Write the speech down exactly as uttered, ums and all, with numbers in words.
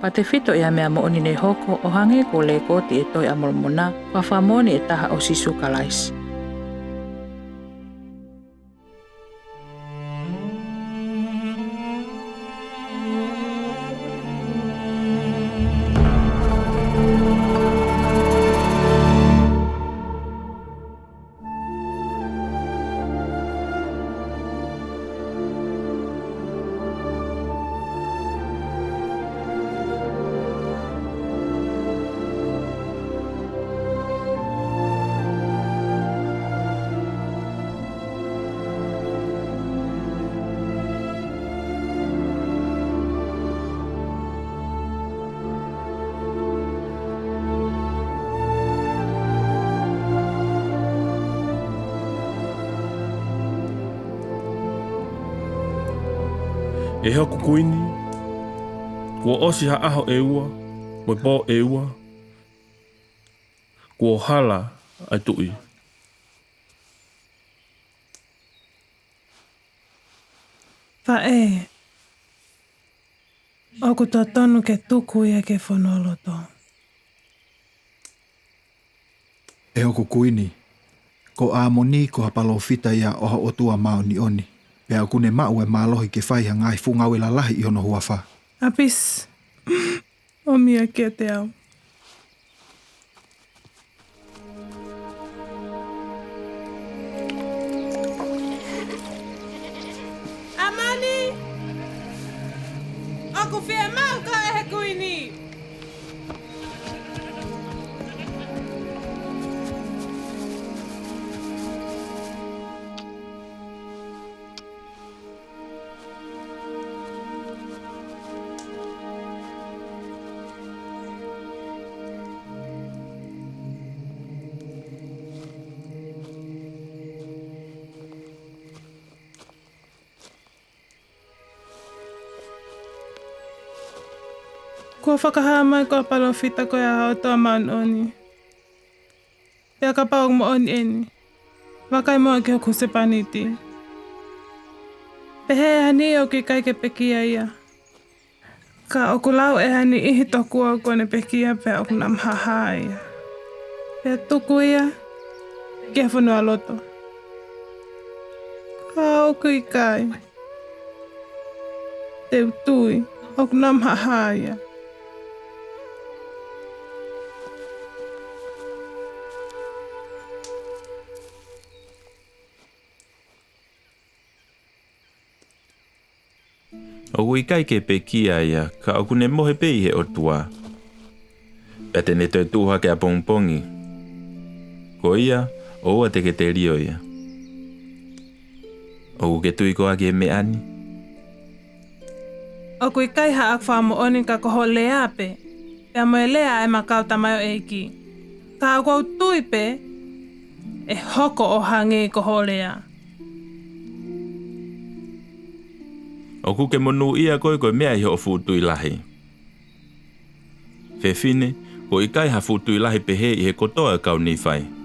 Pea tefito ʻi ha meʻa moʻoni naʻe hoko, ʻo hangē ko e lēkooti ʻi he Tohi ʻa Molomoná, ko ha fakamoʻoni ʻe taha ʻo Sīsū Kalaisi. ʻE hoku kuini, kuo ʻosi ha ʻaho ʻe ua, mo e pō ʻe ua, kuo hala ʻa e tuʻí. Faʻē, ʻoku totonu ke tuku ia ki he fonualotó. ʻE hoku kuini, ko ʻĀmoní ko ha palōfita ia ʻo ha ʻOtua māʻoniʻoni, pea ʻokú ne maʻu ʻa e mālohi ke fai ha ngaahi fuʻu ngāue lalahi ʻi hono huafá. ʻApisi, ʻomi ia kiate au. ʻĀmoni, ʻoku fiemaʻu koe ʻe he kuiní. Kuo fakahā mai ko ha palōfita koe ʻa e ʻOtua māʻoniʻoni. Pea kapau ʻoku moʻoni ʻeni, vakai muʻa ki hoku husepānití. Pehē ʻe ha niʻihi ʻoku ʻikai ke pekia ia. Ka ʻoku lau ʻe ha niʻihi tokua kuó ne pekia pea ʻoku na mahaha ia, pea tuku ia ki he fonualotó. Ka ʻoku ʻikai, te u tui ʻoku na mahaha ia. ʻOku ʻikai ke pekia ia, ka ʻoku ne mohe pē ʻi he ʻOtuá. Pea te ne toe tuʻu hake ʻapongipongi. Ko ia, ʻoua te ke telio ia. ʻOku ke tui koā ki he meʻá ni? ʻOku ʻikai haʻaku fakamoʻoni ka ko ho leá pē, pea mo e lea ʻa ʻema kau tamaioʻeikí. Ka ʻoku ou tui pē ʻe hoko ʻo hangē ko hoʻo leá. ʻOkú ke monūʻia koe ko e meʻa ʻi hoʻo fuʻu tui lahi. Fefine, kuo ʻikai ha fuʻu tui lahi pehē ʻi he kotoa ʻo e kau Nīfaí.